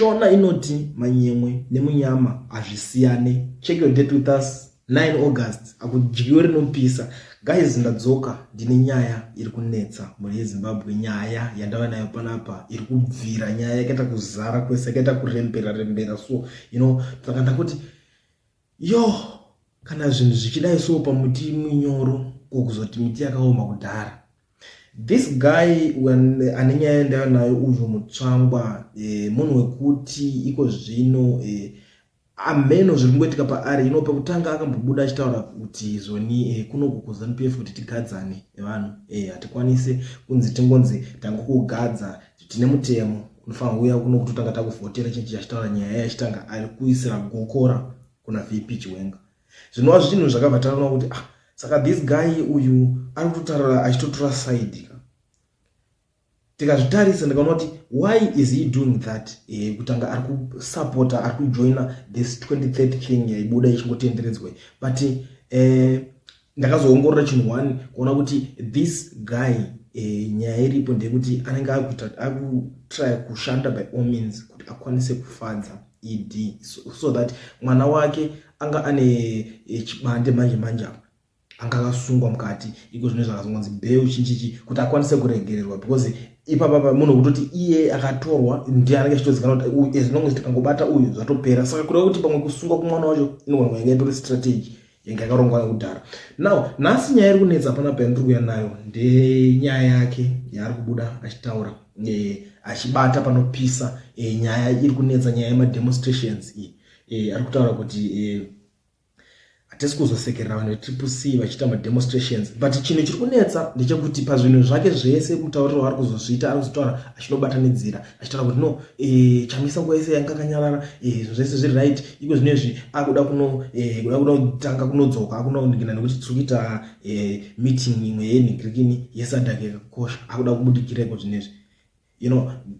Shona inoti manyemwe nemunyama hazvisiyane. Check your date with us 9 August akudyiwe rinopisa. Guys, ndadzoka ndine nyaya iri kunetsa mhuri yeZimbabwe. Nyaya yandava nayo panapa iri kubvira, nyaya yakaita kuzara kwese, yakaita kurembera rembera, so saka ndakuti yo, kana zvinhu zvichidai so pamuti munyoro, ko kuzoti miti yakaoma kudhara? This guy ane nyaya yandava nayo uyu Mutsvangwa, munhu wekuti iko zvino ameno zviri kungoitika paari. Pekutanga akambobuda achitaura kuti zoni kunoku kuZANU PF kuti tigadzane nevanhu, hatikwanisi kunzi tingonzi tangokugadza, tine mutemo unofanira kuuya kuno kutotanga takuvhotera chinhu. Achitaura nyaya achitanga ari kuisira gokora kuna VP Chiwenga, zvinova zvinhu zvakabva taona kuti, ah, saka this guy uyu ari kutotaura achitotora side. Tikazvitarisa, ndikaona kuti why is he doing that? Kutanga ari kusapota, ari kujoina this 2030 thing yaibuda ichingotenderedzwa. But ndakazoongorora chinhu one, kuona kuti this guy, nyaya iripo ndeyekuti anenge akutry kushanda by all means kuti akwanise kufadza ED, so that mwana wake anga ane chibande manje manje apa, anga akasungwa mukati iko zvino, zvakazongonzi bail chinchichi kuti akwanise kuregererwa, because ipapapa munhu kutoti iye akatorwa ndiye anenge achitozikanwa kuti as long as tikangobata uyu zvatopera. Saka kureva kuti pamwe kusungwa kumwana wacho inogona kunge itori strategy yange yakarongwa nekudhara. Now nhasi nyaya iri kunetsa panapa yandiri kuuya nayo ndenyaya yake yaari kubuda achitaura, achibata panopisa. Nyaya iri kunetsa, nyaya yemademonstrations iyi. Ari kutaura kuti hatisi kuzosekerera vanhu veTriple C vachiita mademonstrations. But chinhu chiri kunetsa ndechekuti pazvinhu zvake zvese, mutauriro waari kuzozviita, ari kuzotaura achinobatanidzira, achitaura kuti no, Chamisa nguva yese yanga akanyarara, zvinhu zvese zviri right. Iko zvinezvi akuda kuno kuda kutanga kunodzoka, akunoningina nekuti tiri kuita meeting imwe yenhingirikini yeSADC yakakosha, akuda kubudikira iko zvinezvi.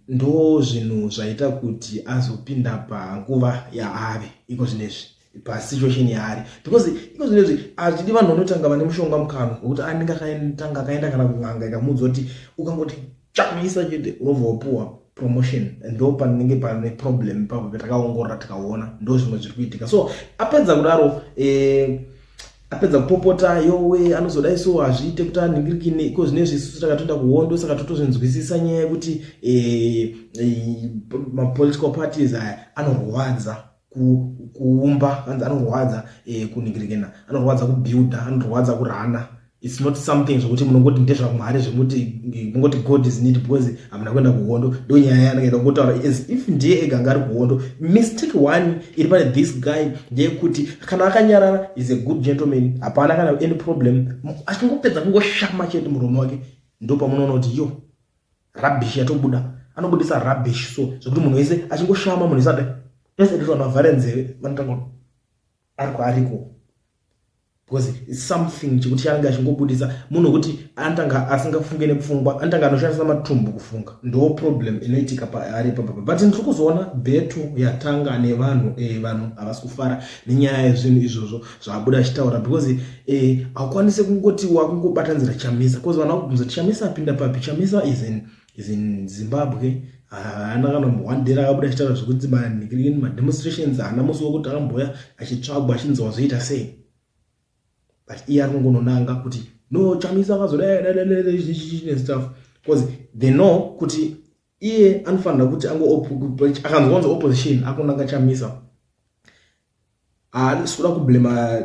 Ndo zvinhu zvaita kuti azopinda panguva yaave iko zvinezvi, pasituation yaari, because iko zvinezvi hazvidi vanhu vanotanga vane mushonga mukanwa, wekuti anenge akatanga akaenda kana kun'anga ikamuudza kuti ukangoti Chamisa chete unobva wapuwa promotion. Ndo panenge pane problem ipapo patakaongorora tikaona ndo zvimwe zviri kuitika. So apedza kudaro, apedza kupopota, yowe, anozodai so hazviite kuti anhingirikine iko zvinezvi, isusu takatoenda kuhondo, saka totozvinzwisisa nyaya yekuti mapolitical parties aya anorwadza kuumba, anzi anorwadza kunhingirikina, anorwadza kubuilda, anorwadza kurana. It's not something zvokuti munongoti ndezvamwari, zvekuti mungoti God is need, because hamuna kuenda kuhondo. Ndo nyaya yanenge kungotaura as if ndiye ega anga ari kuhondo. Mistake one iri pane this guy ndeyekuti kana akanyarara is a good gentleman, hapana kana any problem. Achingopedza kungoshama chete muromo wake, ndo pamunoona kuti yo, rubbish yatobuda. Anobudisa rubbish so zvekuti munhu wese achingoshama, munhu wese adai ese vanhu vavhare nzeve, vanotanga ariko ariko, because it's something chekuti chanenge achingobudisa. Munhu wekuti anotanga asingafunge nepfungwa, anotanga anoshandisa matumbu kufunga. Ndo problem inoitika paari papapa. But ndiri kuzoona battle yatanga nevanhu, vanhu havasi kufara nenyaya yezvinhu izvozvo zvaabuda achitaura, because haukwanisi kungoti wakungobatanzira Chamisa, because vanhu vakubvunza kuti Chamisa apinda papi. Chamisa is in Zimbabwe, haana kana one day rakabuda achitaura zvekuti mademonstrations, haana musi wekuti akamboya achitsvagwa achinzi wazoita sei. But iye ari kungononanga kuti no, Chamisa akazodai nestuff, because they know kuti iye anofanira kuti akanzwa kunzi opposition, akunanga Chamisa. Haasi kuda kublema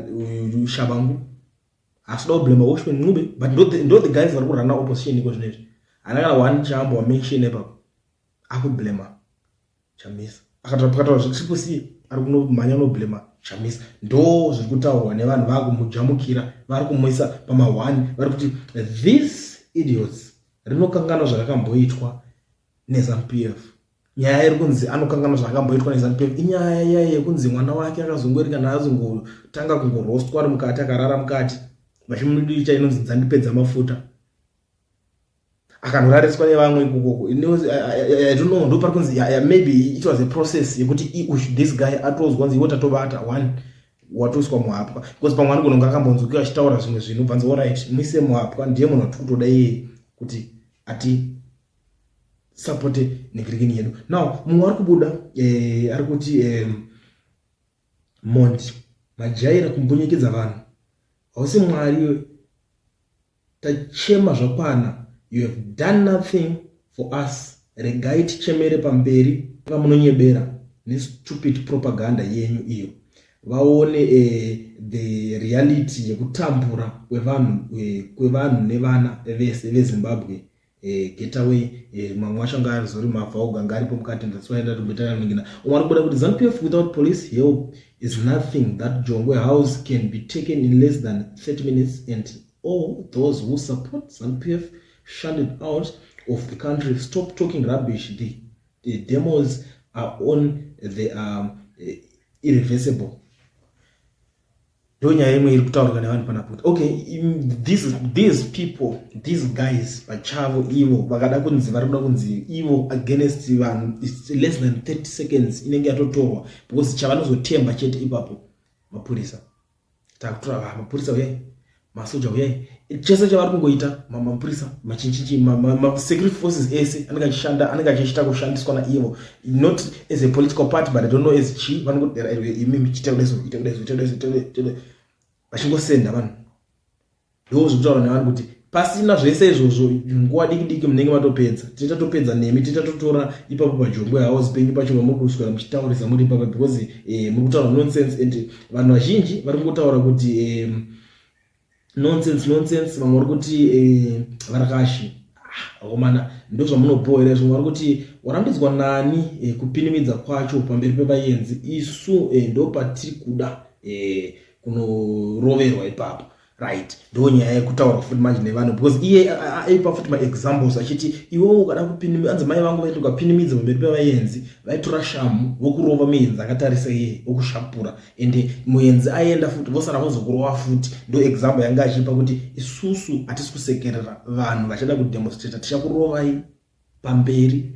Shabangu, haasi kuda kublema Welshman Ncube, but ndo the guys vari kurana opposition iko zvinezvi. Haana kana one chambo wamention ipapo, akublema Chamisa. Akataura zveTriple C, ari kunomhanya unoblema Chamisa. Ndo zviri kutaurwa nevanhu vakumujamukira, vari kumuisa pama1, vari kuti this idiots rinokanganwa zvakakamboitwa neZANU PF. Nyaya iri kunzi anokanganwa zvaakamboitwa neZANU PF inyaya iya yekunzi mwana wake akazongori kana azongotanga kungorostwa ari mukati, akarara mukati, vachimudicha inonzi dzandipedza mafuta, akanorariswa nevamwe ikokoko. I don't know, ndo pari kunzi maybe it was a process yekuti this guy atozwa kunzi iwo tatobata one, watoiswa muhapwa, because pamwe anogona kunge akambonzwika achitaura zvimwe zvinhu, bvanzi alright, muise muhapwa, ndiye munhu watiri kutoda iyeye kuti ati. tisapote nhingirikini yedu. Now mumwe ari kubuda ari kuti mondi majaira kumbunyikidza vanhu, hausi Mwari, tachema zvakwana, you have done nothing for us, regai tichemere pamberi pamunonyebera nestupid propaganda yenyu iyo, vaone the reality yekutambura kwevanhu nevana vese veZimbabwe. Getaway mamwe acho anga arizori mavhauga anga aripo mukati. That's why ndatomboita. Umwe ari kubuda kuti ZANU PF without police help is nothing, that Jongwe House can be taken in less than 30 minutes and all those who support ZANU PF shunted out of the country. Stop talking rubbish, the demos are on, the irreversible. Ndo nyaya imwe iri kutaurwa nevanhu panapo kuti okay, these people, these guys pachavo ivo vakada kunzi vari kuda kunzi ivo against vanhu, it's less than 30 seconds inenge yatotorwa, because chavanozotemba chete ipapo mapurisa. Takutora mapurisa, uyai, masoja uyai, chese chavari kungoita mapurisa, machinchichi, masecurity forces ese anenge achishanda, anenge achichita kushandiswa naivo, not as a political party, but I don't know as chi vanongoti imimi chiita kudaiso, ita kudaiso, ita kudaiso, vachingosenda vanhu. Ndo zvekutaura nevanhu kuti pasina zvese izvozvo, nguva diki diki munenge matopedza, tiita topedza nemi, tiita totora ipapo paJongwe House penyu pacho pamuri kuswera muchitaurisa muri ipapa, because muri kutaura nonsense and vanhu vazhinji vari kungotaura kuti nonsense, nonsense. Vamwe vari kuti varakashi akomana, ndo zvamunobhoera izvo. Vari kuti warambidzwa nani kupinimidza kwacho pamberi pevaenzi? Isu ndo patiri kuda kunoroverwa ipapo, right? Ndo nyaya yekutaura futi manje nevanhu, because iye aipa futi maexamples achiti iwewo ukada kupinimidza, anzi mai vangu vaiti ukapinimidza pamberi pevaenzi, vaitora shamu vokurova muenzi akatarisa iye, vokushapura, ende muenzi aenda futi, vosara vozokurova futi. Ndo example yanga achipa kuti isusu hatisi kusekerera vanhu vachada kudemonstrata, tichakurovai pamberi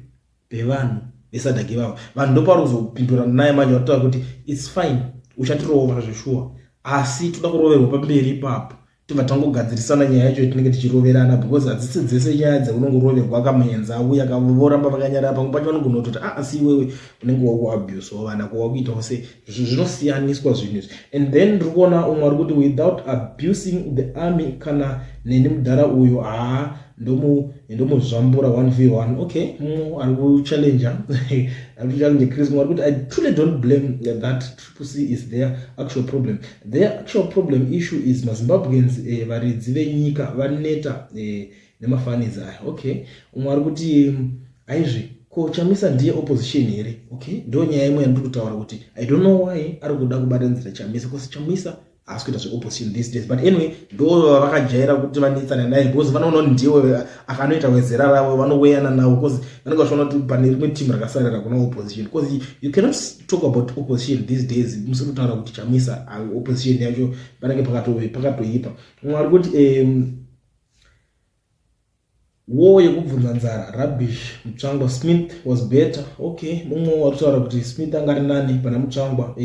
pevanhu veSADC ivavo. Vanhu ndopauri kuzopindurana naye manje, vatotaura kuti it's fine, uchatirova zveshuwa, asi toda kuroverwa pamberi ipapo, tobva tangogadzirisana nyaya yacho tinenge tichiroverana, because hadzisi dzese nyaya dzeunongoroverwa kamuenzi auya, voramba vakanyarara. Pamwe pacho vanogona kutoti ah, asi iwewe unenge wakuabusewo vana, ko wakuitawo sei? Zvinosiyaniswa zvinhu izvi. And then ndiri kuona umwe ari kuti without abusing the army, kana neni mudhara uyo haa ndomuzvambura 1v1. Okay, mumwe ari kuchallenger, ari kuchallenge Chris. Mumwe ari kuti I truly don't blame that Triple C is their actual problem. Their actual problem issue is maZimbabweans, varidzi venyika vaneta nemafunnies aya. Okay, umwe ari kuti aizvi ko Chamisa ndiye opposition here? Okay, ndo nyaya imwe yandiri kutaura kuti I don't know why ari kuda kubatanidzira Chamisa, because Chamisa haasi kuita zveopposition these days, but anyway ndo vakajaira kuti vanetsana naye, because vanoona kuti ndiwe akanoita wezera ravo, vanoweyana navo, because vanenge vachiona kuti pane rimwe team rakasarira kuna opposition, because you cannot talk about opposition these days musiri kutaura kuti Chamisa. Opposition yacho panenge pakatoipa. Mumwe ari kuti war yekubvunza nzara, rubbish, Mutsvangwa. Smith was better. Okay, mumwe wari kutaura kuti Smith anga ari nani pana Mutsvangwa.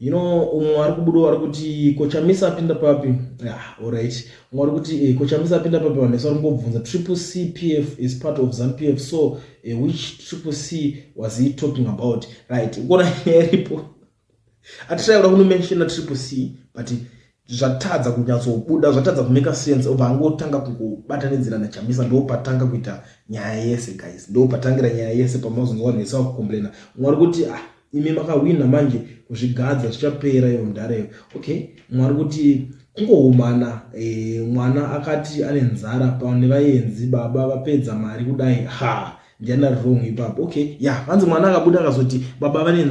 Umwe ari kubudawo ari kuti koChamisa apinda papi? Ah, alright, umwe ari kuti koChamisa apinda papi? Vanhu vese vari kungobvunza. Triple C PF is part of ZANU PF, so which Triple C was he talking about, right? Kuona nyaya iripo, atirai kuda kunomentiona Triple C, but zvatadza kunyatsobuda, zvatadza kumake sense, obva angotanga kungobatanidzira naChamisa. Ndo patanga kuita nyaya yese, guys, ndo patangira nyaya yese pamazonzwa vanhu vese vakucomplaina. Umwe ari kuti ah, imi makawina manje, kuzvigadza zvichapera iyo mudhareyo. Okay, umwe ari kuti kungohumana, mwana akati ane nzara pane vaenzi, baba vapedza mari kudai, ha, ndiani ari wrong ipapo? Okay, ya, vanzi mwana akabuda akazoti baba vane,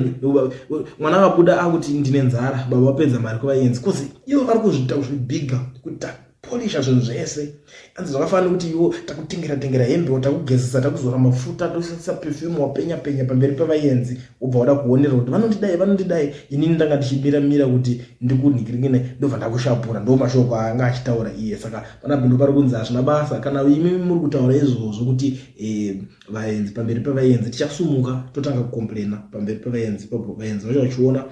mwana akabuda akuti ndine nzara, baba vapedza mari kuvaenzi, cause ivo vari kuzviita kuzvibhiga kuti tapolisha zvinhu zvese. Anzi zvakafanana nekuti iwo takutengera tengera hembe, takugezesa, takuzora mafuta, toshandisa perfume, wapenya penya pamberi pevaenzi, wobva wada kuonera kuti vanondidai, vanondidai, inini ndanga ndichimira mira kuti ndikunhikiringine, ndobva ndakushapura. Ndo mashoko aanga achitaura iye. Saka panapa ndo pari kunzi hazvina basa kana imi muri kutaura izvozvo kuti vaenzi, pamberi pevaenzi, tichasumuka totanga kucomplaina pamberi pevaenzi ipapo, vaenzi vacho vachiona,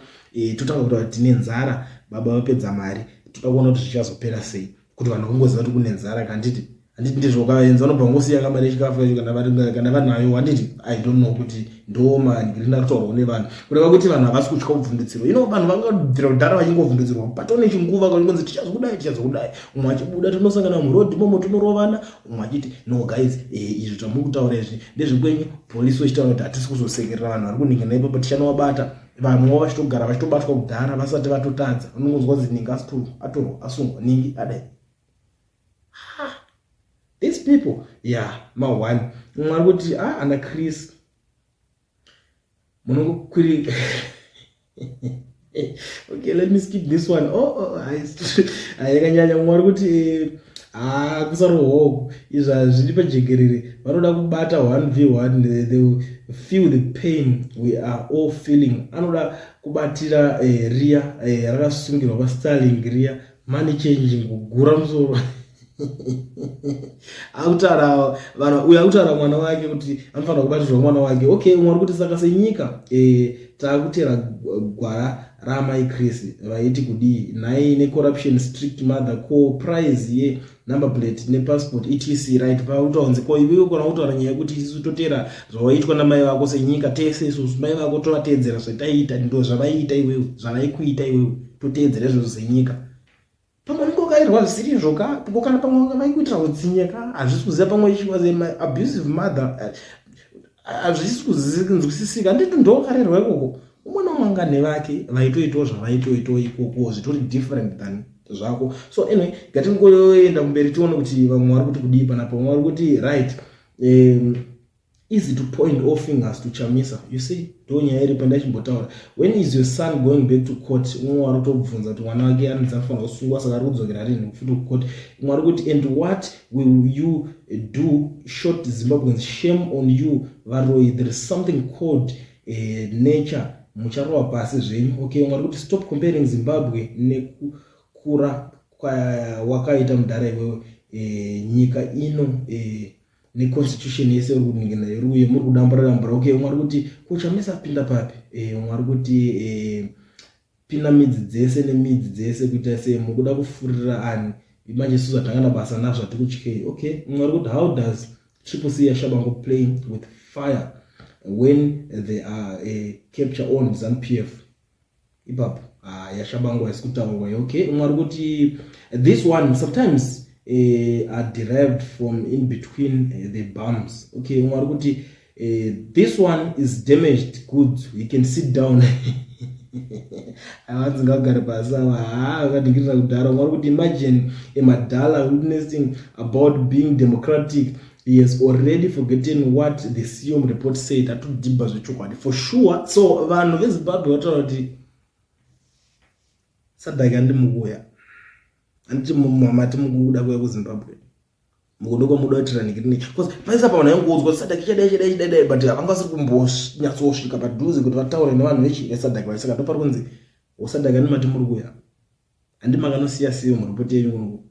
totanga kutaura kuti tine nzara, baba vapedza mari, toda kuona kuti zvichazopera sei, kuti vanhu vangoziva kuti kune nzara kanditi. Handiti ndizvo? Ukaenza unobva ngosiya kamari yechikafu yacho kana vanayo, handiti? I don't know kuti ndo mangirini ari kutaurwa nevanhu, kureva kuti vanhu havasi kutya kubvundutsirwa. Vanhu vangabvira kudhara vachingovhundutsirwa, patone chinguva kangonzi tichazokudai, tichazokudai. Umwe achibuda, tinosangana murodhi momo, tinorovana. Umwe achiti, "No guys, izvi zvamuri kutaura izvi ndezvekwenyu." Polisi vachitaura kuti hatisi kuzosekerera vanhu vari kuningana ipapo, tichanovabata. Vamwewo vachitogara vachitobatwa kudhara vasati vatotadza. Unongonzwa kunzi ningi atorwa, asungwa, ningi adai. These people, yeah, ma1. Umwe ari kuti, "Ah, ana Chris munongokwiri." Okay, let me skip this one. Oh, yakanyanya. Mumwe ari kuti, "Ha, kusarohwa izvi hazvidi pajekerere. Vanoda kubata 1 v 1, they feel the pain we are all feeling." Anoda kubatira riya rakasungirwa paStarling riya, money changing, kugura musoro. Akutaura vanhu, uyo akutaura mwana wake kuti anofanira kubatirwa mwana wake. Okay, umwe ari kuti, "Saka senyika taakutera gwara raamai Chris vaiti kudii nhai necorruption, strict mother, ko price yenumber plate nepassport, etc?" Right, pautaunzi ko iwewe kona kutaura nyaya yekuti isusu totera zvawaitwa namai vako senyika tese, isusu mai vako tovateedzera zvataiita, ndo zvavaiita iwewe, zvavaikuita iwewe, toteedzera izvozvo senyika. Pamwe unenge wakairwa zvisiri izvo ka, kana pamwe vaikuitira utsinye ka, hazvisi kuziva. Pamwe she was a abusive mother, hazvisi kunzwisisika. Handiti ndowakarerwa ikoko? Umwe naumwe anga nevake vaitoitawo zvavaitoitawo ikoko, zvitori different than zvako. So anyway, ngatingoenda kumberi tione kuti vamwe vari kuti kudii panapa. Vamwe vari kuti, right, easy to point all fingers to Chamisa. You see, ndo nyaya iri pandachimbotaura. "When is your son going back to court?" Umwe wari kutobvunza kuti mwana wake anonzi anofanira kusungwa, saka ari kudzokera rini futi kucourt? Umwe ari kuti, "And what will you do short Zimbabweans? Shame on you, varoi. There is something called nature. Mucharova pasi zvenyu." Okay, umwe ari kuti, "Stop comparing Zimbabwe nekukura wakaita mudhara iwewe. Nyika ino neconstitution yese uri uye muri kudambura dambura." Okay, umwe ari kuti, "Kuchamisa pinda papi?" Umwe ari kuti, "Pina midzi dzese nemidzi dzese, kuita sei? Mukuda kufurira ani manje? Isusu hatangana basa nazvo, hatikutyei." Okay, umwe ari kuti, "How does Triple C yaShabango playing with fire when they are capture on ZANU PF?" Ipapo yaShabango haisi kutaurwa. Okay, umwe ari kuti, "This one sometimes are derived from in between the bums." Okay, umwe ari kuti, "This one is damaged goods, he can sit down." Avanzi ngagare pasi ava, ha, vakadhingirira kudhara. Umwe ari kuti, "Imagine a madala witnessing about being democratic. He has already forgotten what the SEOM report said." Atodhibha zvechokwadi for sure. So vanhu veZimbabwe vataura kuti SADC handimukuya, handiti? Mati mukuda kuya kuZimbabwe, mukuda kwamuda kuitira nikirini? Because paisa pa vanhu vaingoudzwa kuti SADC ichadai, chadai, chidai, but havanga vasiri kumbonyatsosvika padhuze kuti vataure nevanhu veSADC vai. Saka ndopari kunzi uSADC handimati muri kuya, handi makanosiya SEOM report yenyu kunoku?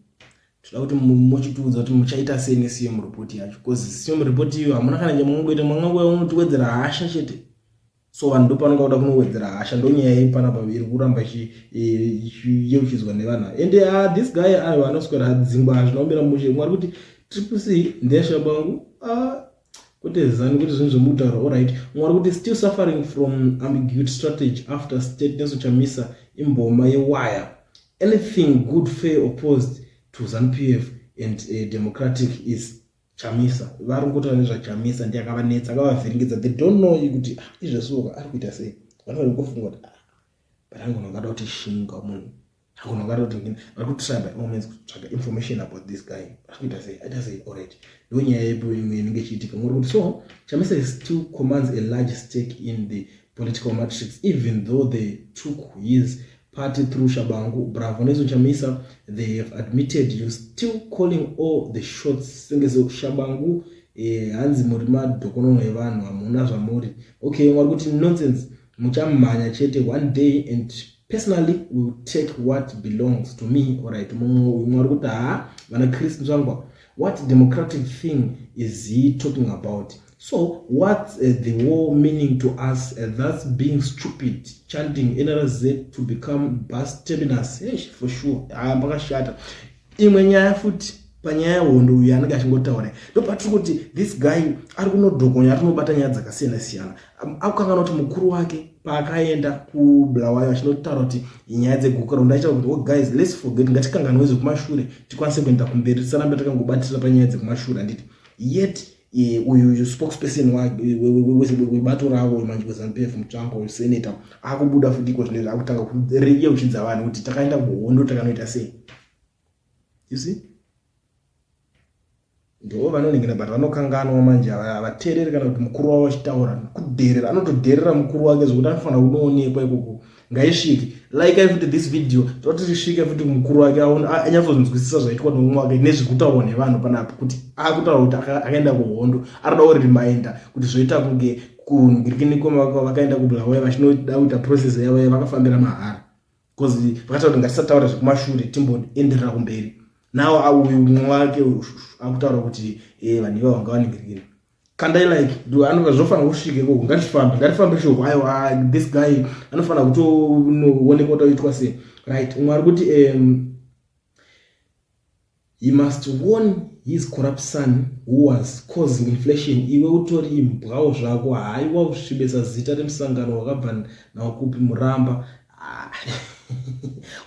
Toda kuti muchitiudza kuti muchaita sei neSEOM report yacho, because SEOM report iyo hamuna kana chamungoita, mangangouya unotiwedzera hasha chete. So vanhu ndopanonga kuda kunowedzera hasha. Ndonyaya yepanapa iri kuramba ichiyeuchidzwa nevanhu. Ende this guy ayo anoswera adzingwa, hazvina kumira mushe. Mwari kuti Triple C ndeyashabangu, kwete ZANU, kuti zvinhu zvemutaura. Alright, mwari kuti, "Still suffering from ambiguity strategy after state Nelson Chamisa imboma yewaya. Anything good, fair, opposed to ZANU PF and democratic is Chamisa." Vari kungotaura nezvaChamisa, ndiye akavanetsa, akavavhiringidza. They don't know kuti, ah, izvesuka ari kuita sei. Vanhu vari kufunga kuti, ah, but angona ngada kuti shinga munhu, angona ngada kuti vari kutry by all means kutsvaga information about this guy, ari kuita sei, aita sei. Alright, ndo nyaya yepo imwe inenge ichiitika. Muri kuti, so Chamisa still commands a large stake in the political matrix even though they took his party through Shabangu. Bravo Nelson Chamisa, they have admitted you still calling all the shots. Senge Shabangu, hanzi muri madhokonono evanhu, hamuna zvamuri. Okay, mwari kuti, "Nonsense, muchamhanya chete one day and personally will take what belongs to me." Alright, mumwe mwari kuti, "Ha, vana Chris Mzvangwa, what democratic thing is he talking about? So what's the war meaning to us? That's being stupid, chanting NRZ to become bus terminus." Eish, for sure, ah, pakashata. Imwe nyaya futi Panyaya yehondo uyu anenge achingotaura, ndopatiri kuti this guy ari kunodhokonya, ari kunobata nyaya dzakasiyana siyana. Akukanganwa kuti mukuru wake paakaenda kuBulawayo achinotaura kuti nyaya dzeGukurahundi, aitaura kuti, "Oh guys, let's forget, ngatikanganwe zvekumashure, tikwanise kuenda kumberi, tisarambe takangobatira panyaya dzekumashure," handiti? Yet uyu spokesperson webato ravo manje weZANU PF, Mutsvangwa, senator, akubuda futi iko zvinezvi akutanga kureyeuchidza vanhu kuti takaenda kuhondo, takanoita sei. You see, ndo vanoningina, but vanokanganwa manje, havateereri kana kuti mukuru wavo achitaura. Kudherera, anotodherera mukuru wake zvokuti anofanira kunoonekwa ikoko. Ngaisvike, like futi this video, toti risvike futi mukuru wake, anyatsonzwisisa zvaitwa nomumwe wake nezvekutaurwa nevanhu panapo, kuti akutaura kuti akaenda kuhondo, arikuda kurimainda kuti zvoita kunge kungirikiniko vakaenda kuBulawayo vachinoda kuita process yavo, vakafambira mahara, because vakataura kuti ngatisataura zvekumashure, timboenderera kumberi. Now uyu mumwe wake akutaura kuti vanhu ivavo vanga vaningirikini. Kandai like, zvofanira kusvika ikoko. Ngatifambe, ngatifambe shoko. Aiwa, this guy anofanira kutoonekwa kuti aitwa sei. Right, umwe ari kuti he must warn his corrupt son who was causing inflation. Iwe utori imbwawo zvako, haiwa kusvibesa zita remusangano wakabva nawo kupi muramba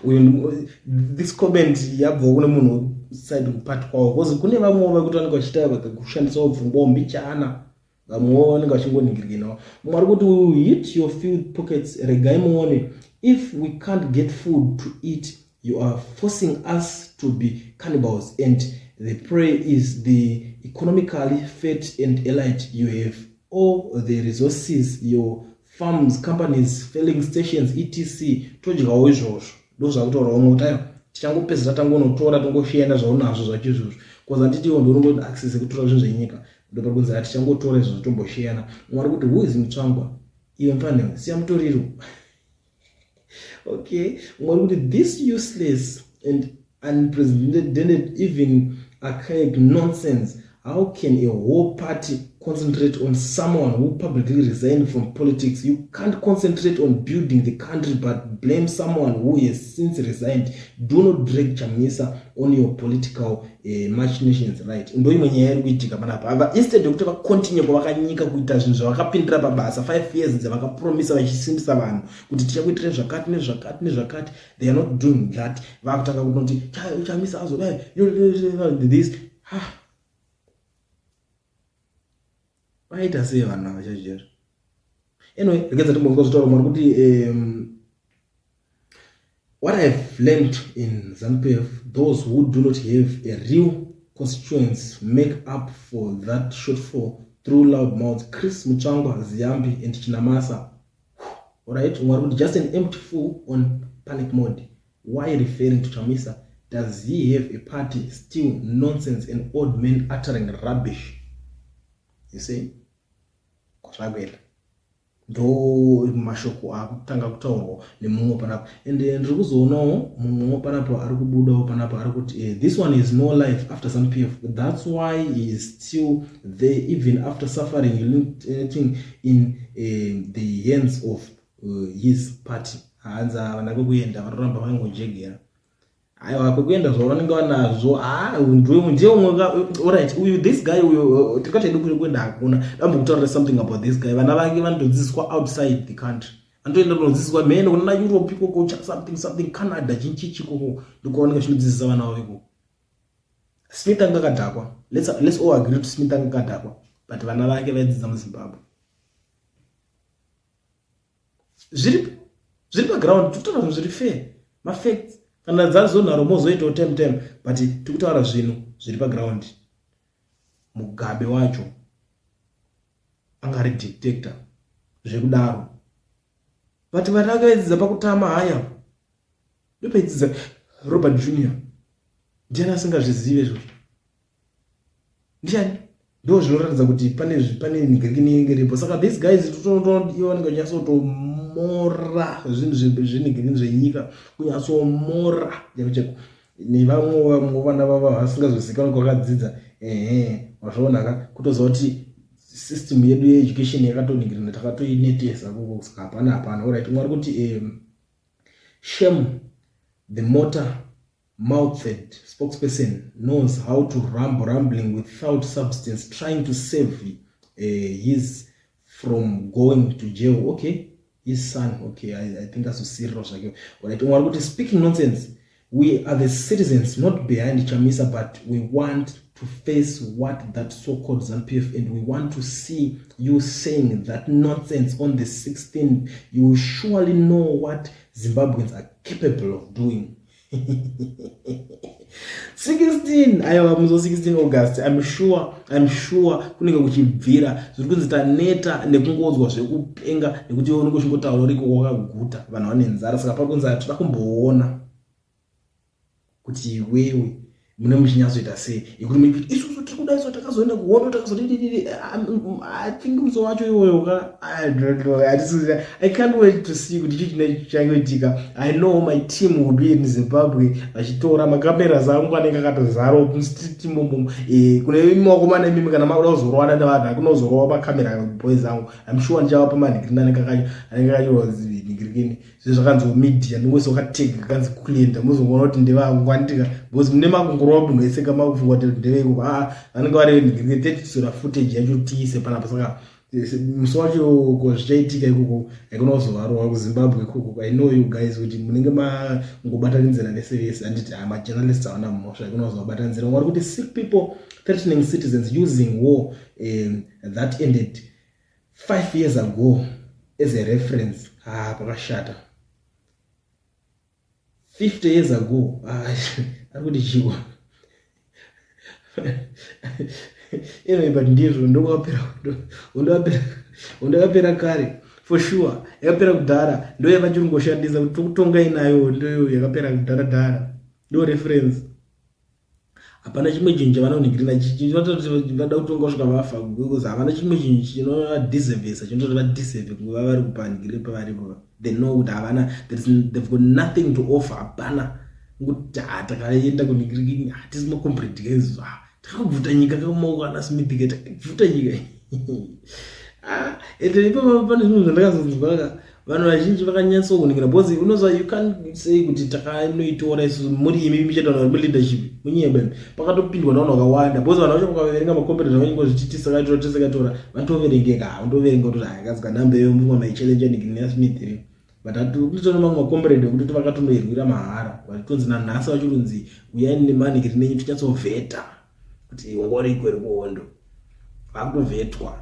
uyu? This comment yabvawo kune munhu side kupati kwavo, because kune vamwewo vekuti vanenge vachiita kushandisawo pfungwawo mbichana, vamwewo vanenge vachingoningirikinawo. Mumwe ari kuti, "We will hit your few pockets, regai muone. If we can't get food to eat, you are forcing us to be cannibals, and the prey is the economically fit and elite. You have all the resources, your farms, companies, filling stations, etc. Todyawo izvozvo." Ndo zvakutaura vamwe kuti aiwa, tichangopedzisa tangonotora, tongoshiyana zvaunazvo zvacho izvozvo, because handiti iwo ndorongoti access ekutora zvinhu zvenyika, ndopari kunzi tichangotora izvozvo, tomboshiyana. Mumwe ari kuti, "Who is Mutsvangwa? Iwe mufanira siya mutoriro." Okay, mumwe ari kuti, "This useless and unprecedented, even archaic nonsense. How can a whole party concentrate on someone who publicly resigned from politics? You can't concentrate on building the country but blame someone who has since resigned. Do not drag Chamisa on your political machinations." Right, ndo imwe nyaya iri kuitika panapa. Ava, instead yekuti vacontinue kwavakanyika kuita zvinhu zvavakapindira pabasa, 5 years dzavakapromisa vachisimbisa vanhu kuti tichakuitirai zvakati nezvakati nezvakati, they are not doing that. Vakutanga kunoti Chamisa azodai this. Ah, vaita sei vanhu ava chaizvo? Anyway, regedza timbonzwa zvitaura mwari kuti what I've learned in ZANU PF, those who do not have a real constituents make up for that shortfall through loud mouths. Chris Mutsvangwa, Ziyambi and Chinamasa. Alright, umwe ari kuti, "Just an empty fool on panic mode. Why referring to Chamisa? Does he have a party still? Nonsense, an old man uttering rubbish." You see kwazvakuenda, ndo mashoko akutanga kutaurwa nemumwe panapa. And ndiri kuzoonawo mumwewo panapa ari kubudawo panapa, ari kuti, "This one is no life after ZANU PF. That's why he is still there even after suffering anything in the hands of his party." Hanzi havana kwekuenda, vanoramba vangojegera. Aiwa, kwekuenda zvavo vanenge vanazvo. Ndiye umwe. Alright, uyu, this guy uyu, tikati hedu kuenda hakuna. Dambokutaurira something about this guy. Vana vake vanotodzidziswa outside the country, vanotoenda kunodzidziswa mhene kunana Europe ikoko, something something, Canada, chinchichi ikoko, ndikuvanenge vachinodzidzisa vana vavo ikoko. Smith anga akadhakwa. Let's all agree kuti Smith anga akadhakwa, but vana vake vaidzidza muZimbabwe. Zviri paground, tikutaura zvinhu zviri fair, mafacts. Kana dzazonharo mozoitawo time time, but tikutaura zvinhu zviri paground. Mugabe wacho anga ari dictator zvekudaro, but vana vake vaidzidza pakutama haya, ndopaidzidza Robert Junior. Ndiani asingazvizive izvozvo? Ndiani? Ndo zvinoratidza kuti pane nigirikini iripo. Saka these guys, ivo vanenge vachinyatsootomora zvinhu zvenigirikini zvenyika, kunyatsomora chaiko chaiko. Nevamwe vamwe vana vavo vasingazozikanwa kwakadzidza. Ehe, wazvionaka kutoziva kuti system yedu yeeducation yakatoningirina, takatoinetesa koko, saka hapana, hapana. Alright, umwe ari kuti, "Shame, the motor Mouthed spokesperson knows how to rumble, rumbling without substance, trying to save his from going to jail. Okay, his son. Okay, I think azosirira zvake. Alright, umwe ari kuti, "Speaking nonsense. We are the citizens, not behind Chamisa, but we want to face what that so-called ZANU-PF, and we want to see you saying that nonsense on the 16th. You will surely know what Zimbabweans are capable of doing." 16, aiwa, musi 16 August, I'm sure kunenge kuchibvira. Zviri kunzi taneta nekungoudzwa zvekupenga, nekuti iwe unenge uchingotaura uriko wakaguta, vanhu vane nzara. Saka pari kunzi toda kumboona kuti iwewe mune muchinyatsoita sei, yekuti isusu tiri kuda iso takazoenda kuhondo, takazodididi. I think musi wacho iwoyo ka, I can't wait to see kuti chii chine chichangoitika. I know my team will be in Zimbabwe vachitora macameras angu anenge akatozara mustreet imomo. Kune imi vakomana imimi, kana makuda kuzorowana nevanhu, hakuna kuzorowa macamera boys angu. I'm sure ndichavapa manhingirikini anenge akanyorwa nhingirikini zve zvakanzi media, ndingoisa wakatega kanzi kuenda, muzoona kuti ndevangu andika, because mune makungorova munhu wese kamakufunga kuti ndeveiko. Aa, vanenge vari nhingirikini, tetitora footage yacho tiise panapa. Saka musi wacho ko zvichaitika ikoko, haikona kuzovarova kuZimbabwe ikoko. I know you guys kuti munenge mangobatanidzira vese vese, handiti? Majournalists havana mhosva, haikona kuzovabatanidzira. Vari kuti sick people threatening citizens using war that ended 5 years ago as a reference. Ah, pakashata. 50 years ago. Ah, ari kuti chiko? Anyway, but ndizvo, ndokwapera, hondo yakapera kare for sure, yakapera kudhara. Ndo yavachiri kungoshandisa kuti tokutonga inayo, ndoyo yakapera kudhara dhara, ndo reference. Hapana chimwe chinhu chavanonhingirina, vada kutonga kusvika vafa, because havana chimwe chinhu chinovadeservesa, chinototi vadeserve kunge vari kupanhingiriri pavaripo. They know kuti havana, they've got nothing to offer. Hapana kuti takaenda kunhingirikini, hatisi macomrade guys, takabvuta nyika kamaoko ana Smith ke, takabvuta nyika. Ende ipapo pane zvimwe zvandakazonzwa, vanhu vazhinji vakanyatsokuningira, because unoziva, you can't say kuti takanoitora isusu muri imi michataura vari muleadership munyeba, pakatopindwa navanhu vakawanda, because vanhu vacho vakaverenga macomrades vanenge zvichiti sakatora tisakatora, vanotoverengeka, unotoverenga kuti akazika nhamba iyo mumwe maichallenge nigina Smith here, but kutotona mamwe macomrade ekuti vakatondoirwira mahara, vachitonzi nanhasi vachironzi uyai nemanhikiri nenyu tinyatsovheta kuti ongoriko iri kuhondo. Vakutovhetwa,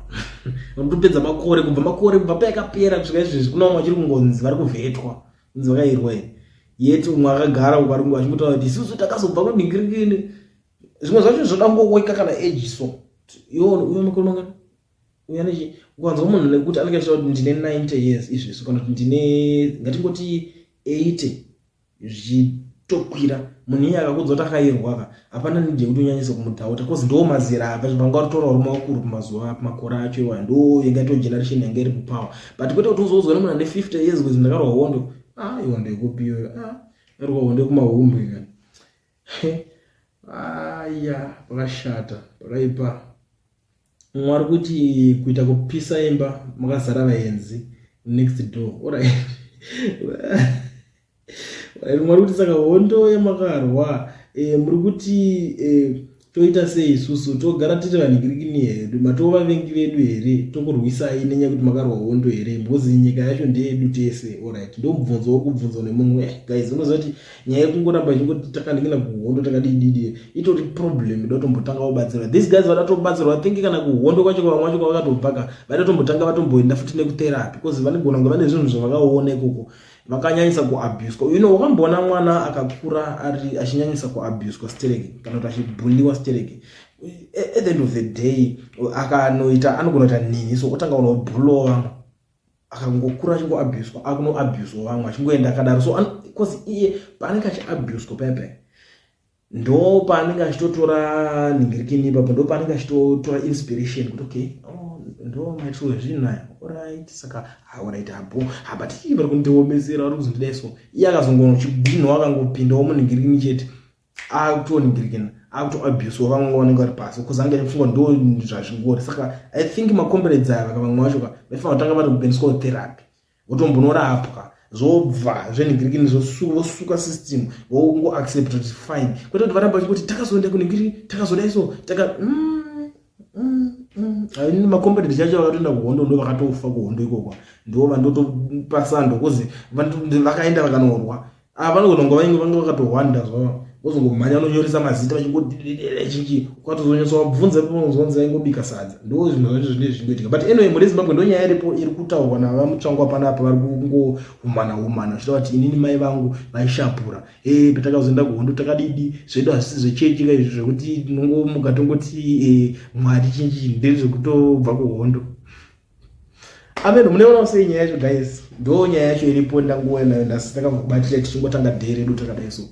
vanotopedza makore, kubva makore, kubva payakapera kusvika izvezvi, kuna vamwe vachiri kungonzi vari kuvhetwa kunzi vakairwa here, yeti umwe akagara uko ari achingotaura kuti isusu takazobva kunhingirikini. Zvimwe zvacho zvoda kungoweka kana age, so iwo uyo makore mangani uya nechi, ukanzwa munhu nekuti anenge achitaura kuti ndine 90 years izvezvi, kana kuti ndine ngatingoti 80 zvichitokwira, munhu iye akakudza kuti akairwa ka, hapana need yekuti unyanyise kumudhauta, cause ndo mazera apa vanga varitora varume vakuru pamazuva makore acho iwayo, ndo yanga ito generation yanga iri kupower. But kwete kuti uzoudzwa nemunhu ane 50 years kuti ndakarwa hondo. Ah, ihondo yekupi iyoyo? Ah, arwa hondo yekumahumbwe kani? Aya, pakashata, pakaipa. Mumwe ari kuti kuita kupisa imba makazara vaenzi next door. Alright, mumwe ari kuti saka hondo yamakarwa, muri kuti toita sei isusu? Togara tiri vanhingirikini hedu? Matova vavengi vedu here? Tokurwisai nenyaya yekuti makarwa hondo here? Because nyika yacho ndeyedu tese. Alright, ndo mubvunzo wuri kubvunzwa nemumwe. Guys, unoziva kuti nyaya yekungoramba ichingoti takaningina kuhondo takadididi itori problem, ida kutombotanga kubatsirwa. These guys vada tobatsirwa. Think kana kuhondo kwacho, vamwe vacho kwavakatobvaka, vada tombotanga vatomboenda futi nekutherapy, because vanogona kunge vane zvinhu zvavakaona ikoko, vakanyanyisa kuabuswa. Wakamboona mwana akakura ari achinyanyisa kuabuswa stereki, kana kuti achibulliwa stereki, at the end of the day akanoita, anogona kuita nini, so otanga kunobulliwa vamwe. Akangokura achingoabuswa, akunoabuswa vamwe, achingoenda akadaro. So because iye paanenge achiabuswa paya paya, ndo paanenge achitotora nhingirikini ipapo, ndo paanenge achitotora inspiration kuti okay, oh, ndo maitiro ezvinhu aya. Alright, saka alright, apo but ii vari kundiomesera, vari kuzondidai. So iye akazongochigwinho, akangopindawo munhingirikini chete, akutonhingirikina, akutoabuswa vamwe vanenge vari pasi, because ange achifunga ndo zvazvingori. Saka I think macomrades aya, vaka vamwe vacho ka, vaifanira kutanga vatobendiswawo therapy, votombonorapwa. Zvobva zvenhingirikini, vosuka system, vongoaccept kuti fine, kwete kuti varamba vachingoti takazoenda kunhingirikini, takazodai, so taka Macomrade chacho vakatoenda kuhondo ndo vakatofa kuhondo ikoko, ndo vandotopasando kuzi vakaenda vakanorwa. Ava vanogona kunge vainge vanga vakatohwanda zvavo, vozongomhanya vanonyoresa mazita vachingodichinji, ukatozonyatsovabvunza unozonzi vaingobika sadza. Ndo zvinhu zvacho zvinenge zvichingoitika. But anyway, muri Zimbabwe, ndo nyaya iripo iri kutaurwa navaMutsvangwa panapa. Vari kungohumana humana vachitaura kuti inini mai vangu vaishapura e patakazoenda kuhondo takadidi. Zvedu hazvisi zvechechi ka izvi zvekuti tinongomuka tongoti Mwari chinchi, ndezvekutobva kuhondo. Amen. Munoona sei nyaya yacho, guys? Ndo nyaya yacho iripo. Ndanguva nayo ndasi takangobatira tichingotanga day redu takadai so.